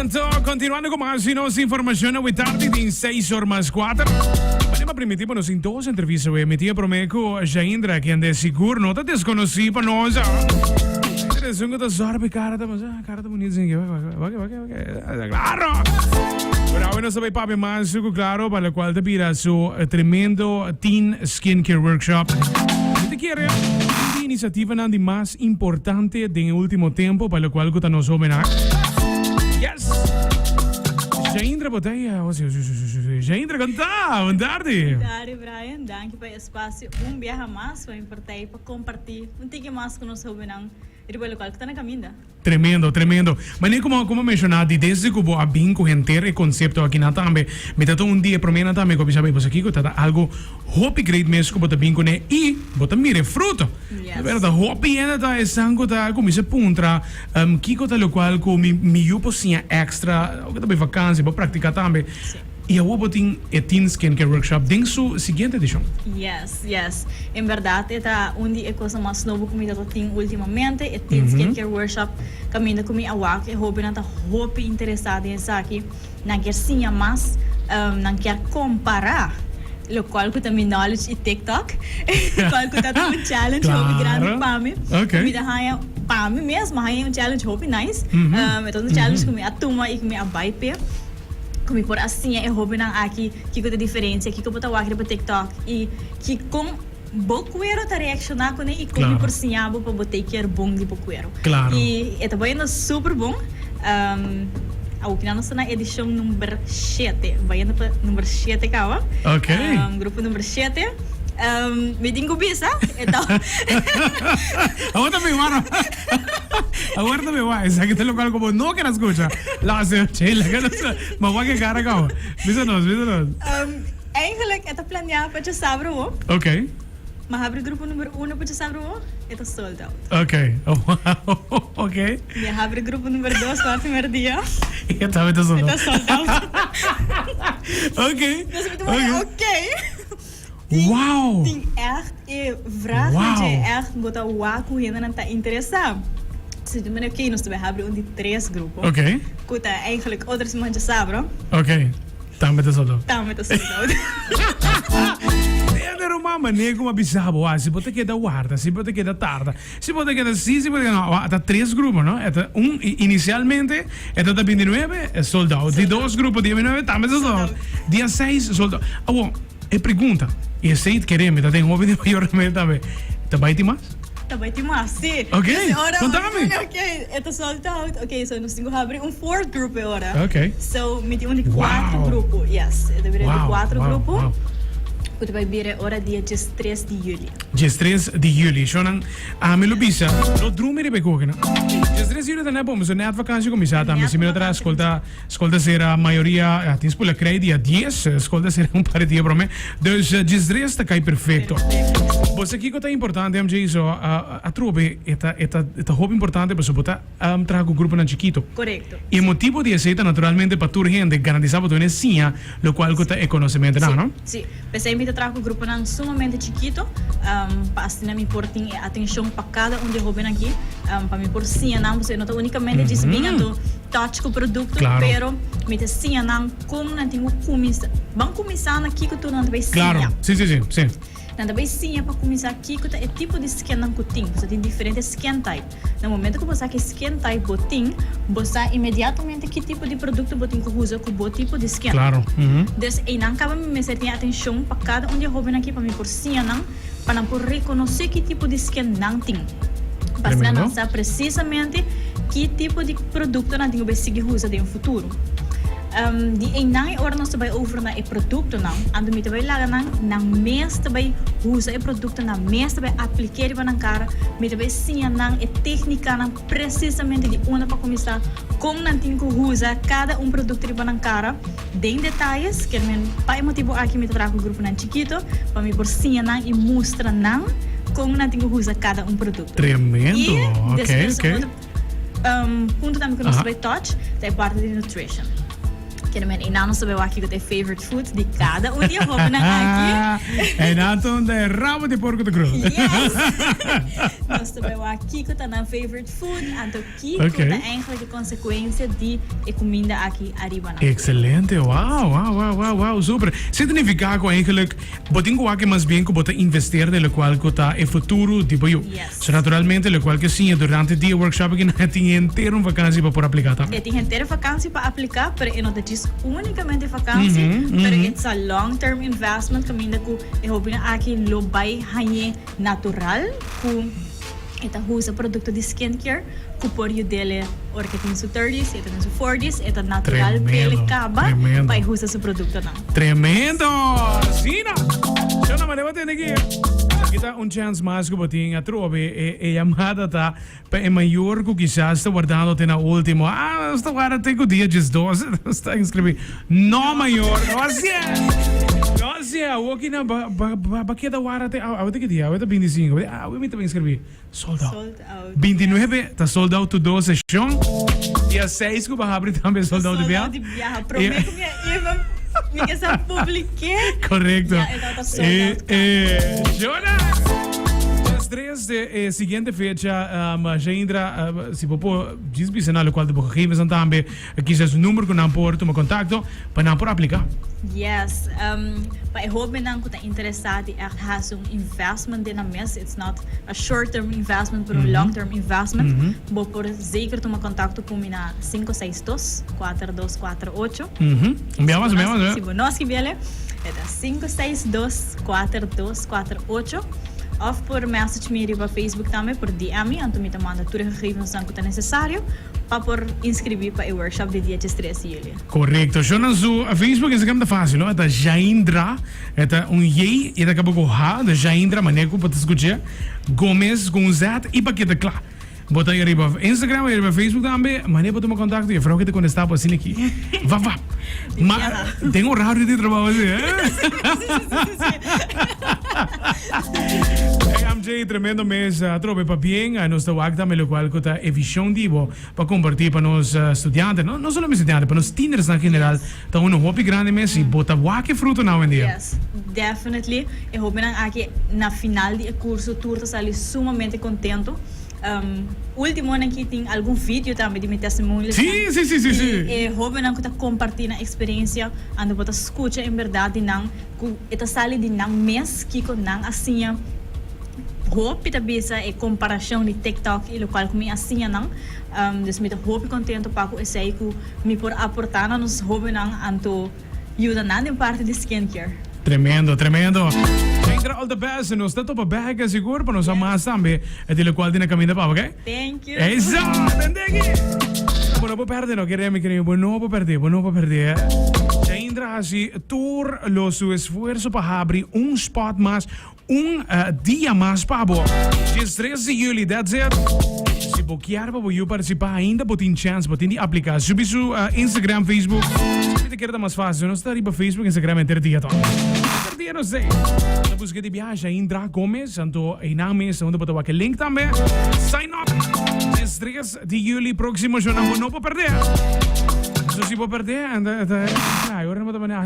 anto, continuando cu mas di nos informacion awe tardi tin seis or mas cuater. Manera primiti pa nos tin dos entrevista awe. Mi tin e prome cu Shaindra, kende sigur no ta desconoci pa nos. Esun cu ta zorbe cara ta pensa, cara ta bonito sin ke. Wak, wak, wak, Claro! Pero awe nos ta bay papia mas cu Claro, pa locual ta bira su tremendo Teen Skincare Workshop. Mi ta kere un di iniciativanan di mas importante den e ultimo tempo pa locual cu ta nos hobennan. Yes! Jaindra Botella, oh, si, si, si, si, si. Jaindra, con ta? Bon tardi. Bon tardi, Brian. Danki pa e espacio un biaha mas pa mi por ta ey pa comparti un tiki mas cu nos hobennan riba locual cu ta na caminda. Tremendo, tremendo. Manera como como menciona di desde cu bo a bin cu henter e concepto aki na tambe, mi ta ta un di e promenan tambe cu a bisa, Bo sa kico? Ta ta algo hopi great mes cu bo ta bin cune y bo ta mira e fruto. Yes. Pero ta hopi hende ta esnan cu ta cuminsa puntra, kico ta locual cu mi mi yu por siña extra, ora cu ta bay vakantie, bo practica tambe. Si. Y awor bo tin e Teen Skincare Workshop den su siguiente edicion. Yes, yes. En berdad e ta un di e cosnan mas nobo cu mi ta tin ultimamente, e Teen Skincare Workshop, caminda cu mi a wak e hobennan ta hopi interesa den esaki, nan kier siña mas, nan kier compara, locual cu ta mi knowledge y TikTok, cual cu ta un challenge hopi grandi pa mi, cu mi ta haña, pa mi mes, mi a haña un challenge hopi nice, e ta un challenge cu mi a tuma y cu mi a bay p'e. Ku mi por a siña e hóbennan aki kiko ta e diferensia, kiko bo ta wak riba TikTok i ki kon bo kuero ta reakshoná kuné i kon mi por siña bo pa bo take care bon di bo kuero. I e ta bayendo super bon. Awokinan nos ta na edishon number shete, bayendo pa number shete kaba. Grupo number shete. Mi tin ku bisa e ta. Awor ta mi wara. Awor ta mi wak, esaki ta locual cu bo no kier a scucha. Laatste, che, laga nos, ma wak e cara caba. Bisa nos, bisa nos. Eigenlijk e ta planea pa djasabra awo. Ok. Ma habri grupo number uno pa djasabra awo, e ta sold out. Ok, wow, ok. Mi a habri grupo number dos parti merdia. E tambe ta sold out. E ta sold out. Ok. Dus mi ta wak, ok. Wow! Tin ègt e vraag Wow! dje ègt bo ta wak ku hendenan ta interesá. Si di manera oké nos ta bai habri un di tres grupo. Oké. Ku ta eigenlijk otro siman djasabra. Oké. Tambe ta sold out. Tambe ta sold out. Tende ruman manera ku bo a bisa bo a si bo ta keda warda, si bo ta keda tarda, si bo ta keda si, si bo ta keda no. Ta tres grupo no. E ta un inisialmente e ta ta bintinuebe e sold out. Di dos grupo dia bintinuebe tambe ta sold out. Dia seis sold out. Awor. E pregunta, y esey kere mi ta den hopi di mayor tambe tambe, ta bay tin mas? Ta bay tin mas, si. Ok, Pues ora, contami. Ok, e ta sold out. Ok, so nos tin cu habri un fourth group e ora. Ok. So mi tin un di cuatro Wow. grupo, yes. E ta bira di Wow, cuatro wow, grupo. wow. Cu ta bay bira e ora dia diestres di juli. Diestres di juli. Shownan, ami lo bisa, no drumi riba e kokinan. Diestres di juli ta net bon, pasobra net vakantie cuminsa tambe. Si mi no ta escolta. Skol ta sera mayoria, ja, tin spula krei dia dies, skol ta sera un par di dia prome. Dus diestres ta kai perfecto. Bo sa kiko ta importante MJ? So, atrobe e ta, e ta, e ta hopi importante pasobra bo ta traha ku gruponan chikito. Korekto. I e motibo di esei ta naturalmente pa tur hende garantisa bo ta wene siña lokual ku ta e konosementonan, no? Si, p'esei mi ta traha ku gruponan sumamente chikito, pa asina mi por tin e atenshon pa kada un di e hobennan aki, pa mi por siña nan, pasobra no ta únikamente djis bin anto touch ku produkto, pero mi ta siña nan kon nan tin ku kuminsá, ban kuminsá na kiko tur nan ta bai siña. Klaro, si, si, si, si. Nan ta bai siña pa kuminsá kiko ta e tipo di skinnan ku tin, pasobra tin diferente skin type. Na momento ku bo sa ki skin type bo tin, bo sa inmediatamente ki tipo di produkto bo tin ku usa ku bo tipo di skin. Klaro. Dus einan kaba mi mester tin atenshon pa kada un di e hóbennan aki pa mi por siña nan pa nan por rekonosé ki tipo di skin nan tin. Pa asina nan sa presisamente ki tipo di produkto nan tin ku bai sigui usa den futuro. Di einan e ora nos ta bai over na e produktonan, anto mi ta bai laga nan, nan mes ta bai usa e produkto, nan mes ta bai aplik'é riba nan kara, mi ta bai siña nan e téknikanan presisamente di unda pa kuminsá, kon nan tin ku usa kada un produkto riba nan kara den detayes. Kier men pa e motibu aki mi ta traha ku gruponan chikito pa mi por siña nan i mustra nan kon nan tin ku usa kada un produkto. Tremendo! I Ok, despues ok. otro. Punto tambe ku nos ta bai touch ta e parti di nutrition. Kere men einan nos ta bai wak kiko ta e favorite food di kada un di e hobennan aki. Einan ta unda e rabo di porko ta krul. Yes! Nos ta bai wak kiko ta nan favorite food, anto kiko ta eigenlijk e konsekuensia di e kuminda aki ariba nan. Excelente! Wow, wow, wow, wow, wow, super! Significa ku eigenlijk bo tin ku wak mas bien ku bo ta investeer den lokual ku ta e futuro di bo yu. Yes. So naturalmente lokual ke siña durante di e workshop aki nan tin henter un vakansi pa por apliká tambe. E tin henter vakansi pa apliká, pero e no ta djis únikamente vakansi, pero it's a long term investment kaminda ku e hobennan aki lo bai hañ'é natural ku e ta usa produkto di skincare ku por yud'é ora ku e tin su thirties, e ta den su forties, e ta natural p'el kaba pa e usa su produktonan. Tremendo! Asina! Yo no manera tende ki. Aki ta un chance mas ku bo tin atrobe. E, e yamada ta pa e mayor ku kisas ta wardando te na ultimo. Ah, nos ta warda te ku dia 12 nos ta inscribi. No, mayor, no hasié. No hasié. Awoki nan ba, ba, ba, ba keda warda te, awe te ki dia? Awe ta 25. Awe mi ta inscribi. Sold out. Sold out. 29 ta sold out tur dos seshon. Dia 6 ku ba habri tambe sold out di Sold biaha. out di biaha. Promé ku mi a even mi ke sa publiké. Correcto. Ya e tabata sold Eh, out kaba. eh, Shona! Des tres de e siguiente fecha, um, Shaindra, uh, si bo por djis bisa na lokual ta bo gegevensnan tambe, Kisas un number ku nan por tuma kontakto pa nan por apliká. Yes, pa e hobennan ku ta interesá di ègt hasi un investment den nan mes, it's not a short term investment pero un long term investment, bo por zeker tuma kontakto ku mi na 562 4248. Bia mas, bia mas. Si bo no skibi el, e ta 562 4248. Òf por message mi riba Facebook tambe, por DM mi, anto mi ta manda tur e gegevensnan ku ta nesesario. Pa por inscribi pa e workshop di dia diestres di juli. Correcto. Sho nan su Facebook Instagram ta fácil no. E ta Jaindra, e ta un J y e ta caba cu H, dus Jaindra manera cu bo ta scucha Gomez cu un Z y pa keda cla. Bo ta riba Instagram y riba Facebook tambe, manera bo tuma contacto y e vrouw ke ta contesta bo asina aki. Vap vap. Ma den horario di trabaho así, eh? Hey MJ, tremendo mes atrobe pabien. Nos ta wak tambe locual cu ta e vision di bo pa comparti pa nos studiante, no, no solamente studiante, pa nos tieners na general ta uno hopi grandi mes y bo ta wak e frutonan awendia. Yes, definitely. E hobennan aki na final di e curso tur ta sali sumamente contento. Ultimonan aki tin algun video tambe di mi testimonios Sí, sí, sí, sí, sí. di e hobennan cu ta comparti nan experiencia, ando bo ta scucha en berdad di nan. Ku e ta sali di nan mes kiko nan a siña. Hopi ta bisa e komparashon di TikTok i lokual ku mi a siña nan. Dus mi ta hopi kontento pa ku esei ku mi por aportá na nos hóbennan anto yuda nan den parti di skincare. Tremendo, tremendo. Entra all the best. Nos ta topa bek sigur pa nos a mas tambe di lokual tin na kaminda pa bo, ok? Thank you. Esa! Tende aki! Bo no por perde no, kere mi kere mi, bo no por perde, bo no por perde. Jaindra hasi tur lo su esfuerso pa habri un spot mas, un dia mas pa bo. 13 di juli, that's it. Si bo kier pa bo yu participa ainda bo tin chance, bo tin di aplica. Subi su Instagram, Facebook. Mi ta kere ta mas facil, nos ta riba Facebook, Instagram henter dia toch. Henter dia nos ei. Ta busca di biaha Jaindra Gomez, anto einan mes unda bo ta wak e link tambe. Sign up! 13 di juli proximo, shownan bo no por perde. So si bo perde, anda, anda, ay, ora no bo ta manda, ay.